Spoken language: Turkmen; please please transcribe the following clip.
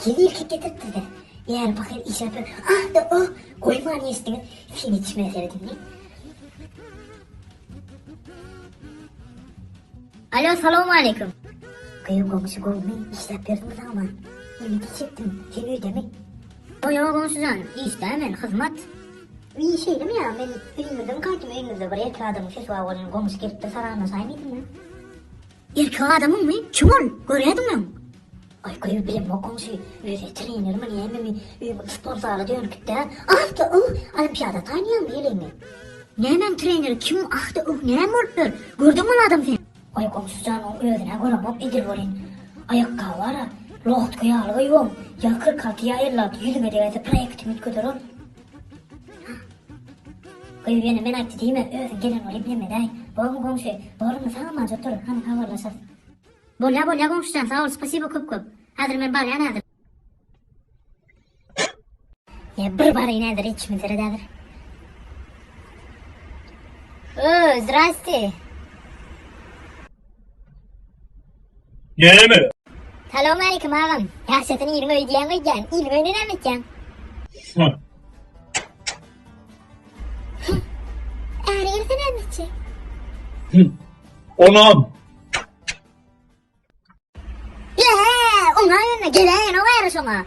Hili erkek getiripdir-de. Ýäri pahyr işläp ýör. Ah-da oh! Goýman eşdiňiz. Sen içime seredin. Alo, salowmaleýkim. Gyýw goňşy gowumy? Işläp ýörsüňmi sagman? Neme diýjekdim? Sen öýdemi? Ýok, ýok goňşy jan, işdä men, hyzmat. Wiý, şeýlemi ýa? Men öýüňizdemi gaýtym, öýüňizde bir erkek adamyň sesi bar welin, goňşy gelipdir salamlaşaýmydyň-a? Erkek adamyňmy? Kim ol? Görýädiňmi öň? Aý, gyýw bilemok goňşy, özi trenermi, nämemi, öýümiz sport zala dönüpdi-dä. Ah-da-uh, olimpiada taýynlaýaňmy ýeleňi? Nämäň treneri, kim ah-da-uh, näme bolup ýör? Gördüňmi ol adamy sen? Aý goňşy jan oň özün-ä göremok edil welin, aýakgaby bar-a, logtka ýaly gyýw oň, ýa 46 ýa 56, ýüzüňe degäýse proýektiňi üýtgeder ol. Gyýw ýene men aýtdy diýme, özüň gelen bol eplemedäý. Bormy goňşy, bormy sag-aman otur, hany habarlaşarys. Bolýa bolýa goňşy jan sag bol spasibo köp köp. Häzir men barýan häzir. Ýa bir baraýyn häzir içimi seret häzir. Ö, zdrasti. Näme? Salowmaleýkim agam. Ýagşysyny iliň öýi diýýäň öýdýän. Iliň öýüne näme etýäň? Hah. Äri gelse näme etjek? Hüm. Onam. Ýe, oňa ýöne geläýen o äri şoňa.